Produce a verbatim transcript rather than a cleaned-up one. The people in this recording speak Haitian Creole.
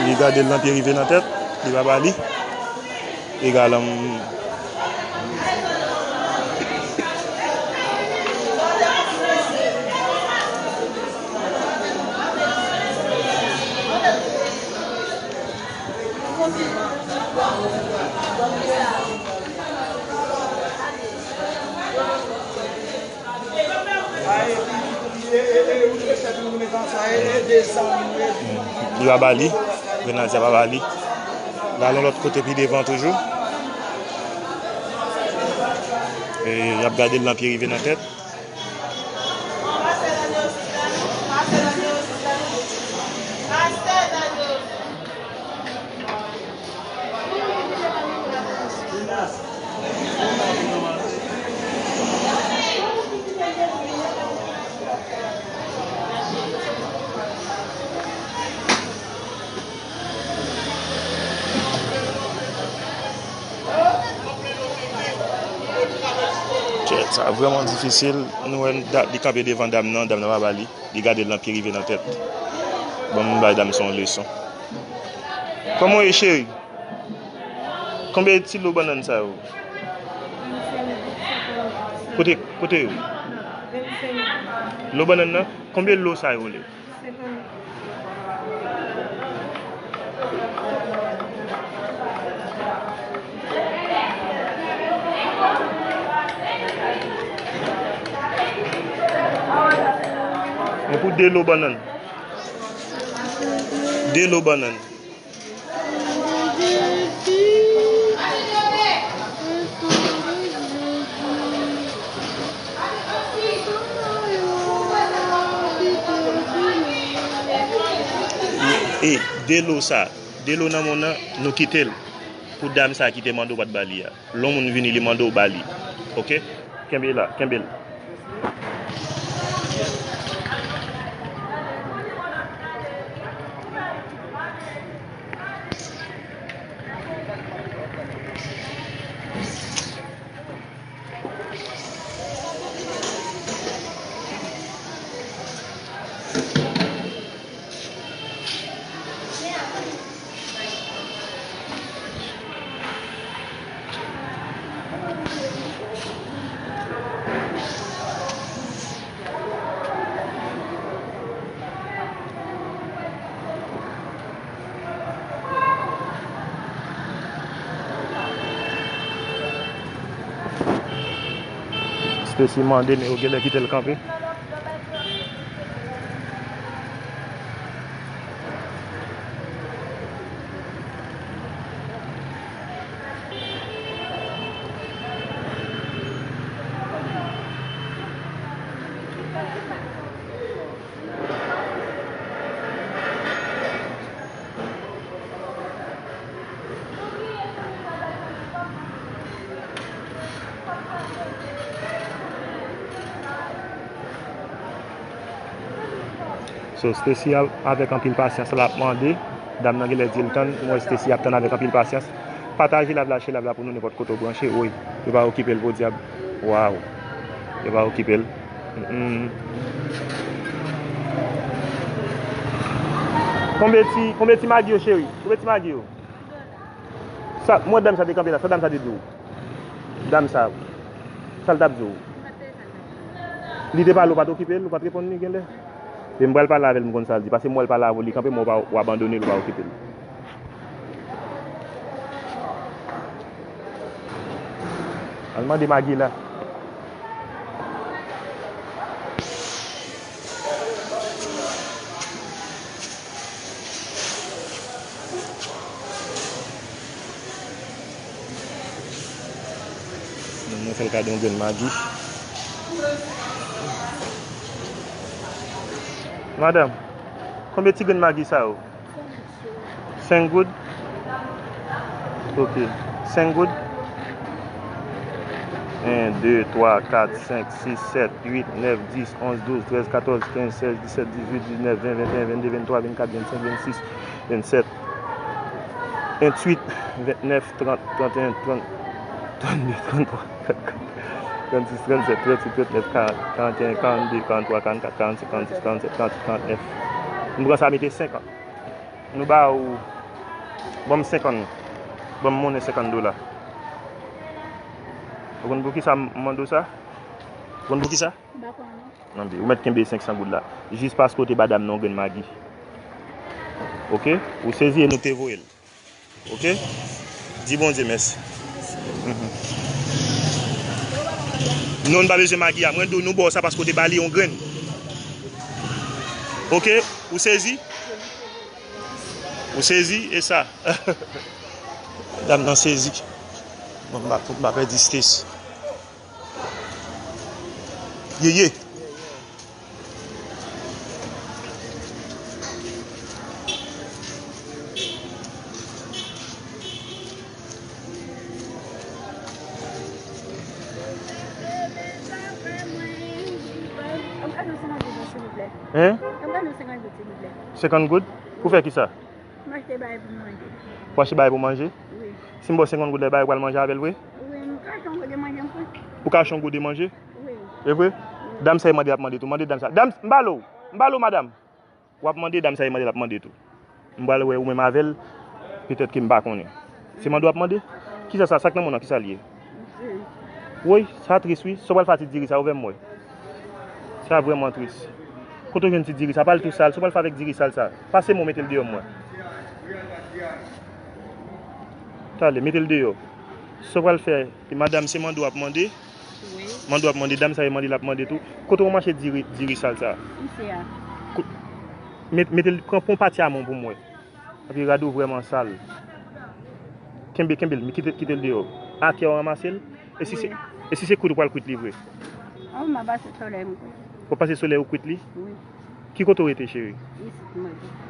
Li gade l nan pye rive nan tèt, li pa ba li. Egal, um, Li pa ba li. Grenadya pa ba li. L al yon lòt kote pi devan toujou. E y ap gade l nan pye rive nan tèt. Kèt, sa vrèman difisil. Nou wè dat li kanpe devan dam nan, dam nan pa ba li. Li gade l nan pye rive nan tèt. Ban m bay dam sa yon leson. Kòman w ye, cheri? Konbyen ti lo bannann sa yo? Kote, kote yo? Lo bannann nan? Konbyen lo sa yo le? Men pou de lo bannann. De lo bannann. E, de lo sa, de lo nan men w nan, nou kite l. Pou dam sa ki te mande w pa t ba li a. Lè yon moun vini, li mande w ba li. Oke? Kenbe la, kenbe l. Stacy mande, men yo genlè kite l kanpe. So, Stacy a-, avèk anpil pasyans, l ap mande. Dam nan genlè di l tann. M wè Stacy ap tann avèk anpil pasyans. Pataje live la, share live la pou nou nenpòt kote w branche. Woy, yo pa okipe l, podyab. Waw. Yo pa okipe l. Mm-mm. Konbyen ti, konbyen ti magi yo, cheri? Konbyen ti magi yo? Sa, m wè dam sa te kanpe la. Sa dam sa te di w? Dam sa, sa l t ap di w? Li te pale, ou pa t okipe l, ou pa t reponn li genlè? E m pral pale avè l, m konn sa l di. Paske m wè l pale avè w, li kanpe, men w pa, w abandone l, ou pa okipe l. Al mande Magi la. Mwen fè l kado yon grenn Magi. Madanm, konbyen ti grenn Magi sa yo? Senk goud? Ok. Senk goud? En, de, twa, kat, senk, sis, sèt, uit, nèf, dis, onz, douz, trèz, katòz, kenz, sèz, disèt, dizuit, diznèf, ven, venteyen, vennde, venntwa, vennkat, vennsenk, vennsis, vennsèt, ventuit, ventnèf, trant, tranteyen, trant, trannde, tranntwa, trannkat. Trannsis, trannsèt, trannwit, trannnèf, karant, karanteyen, karannde, karanntwa, karannkat, karannsenk, karannsis, karannsèt, karannwit, karantnèf. M pran sa, mete senkant. Nou ba ou. Ban m senkant. Ban m monnen senkant dola. Ou konn pou ki sa m mande w sa? Ou konn pou ki sa? M pa konnen. Nan, ou mèt kenbe senk san goud la. Jis paske w te ba dam nan yon grenn magi. Oke? Ou sezi e nou te voye l. Oke? Di Bondye mèsi. Mhm. Non, nou pa bezwen magi a. Mwen di w, nou ba w sa paske w te ba li yon grenn. Oke? Ou sezi? Ou sezi? E sa? Dam nan sezi. Bon, m pa, m pa pèdi stes. Ye, ye. Hein? Senkant goud? Pou fè ki sa? M achte bagay pou m manje. Pou achte bagay pou manje? Wi. Si m ba w senkant goud la, e bagay ou pral manje avè l vre? Wi, m ka achte yon gode manje m pran. Ou ka achte yon gode manje? Wi. E vre? Wi. Dam sa e mande l ap mande tou. Mande dam sa. Dam, m pale w. M pale w, madanm. W ap mande, dam sa e mande l ap mande tou. M pral wè ou menm avè l. Petèt ke m pa konnen. Se mande w ap mande? Kisa sa, sa k nan men w nan, kisa l ye? Woy, sa tris wi. Sa w pral fè a ti diri sa, ouvè m wè. Sa vrèman tris. Kote w jwenn ti diri sa? Pa l tou sal. Sa w pral fè avèk diri sal sa? Pase men w mete l deyò m wè. Talè, mete l deyò. Sa w pral fè? E madanm, se mande w ap mande? Wi. Mande w ap mande, dam sa e mande l ap mande tou. Kote w mache diri, diri sal sa? Isi a. Ko-, met-, mete l, pran, pran pati a men w pou m wè. Epi rad ou vrèman sal. Kenbe, kenbe l, kite, kite l deyò. Atè w ranmase l. E si se, wi, e si se kwit ou pral kwit li vre? Oh, m ap pase solèy m kwit. Ou pase solèy ou kwit li? Wi. Ki kote w rete, cheri? Isit, m rete.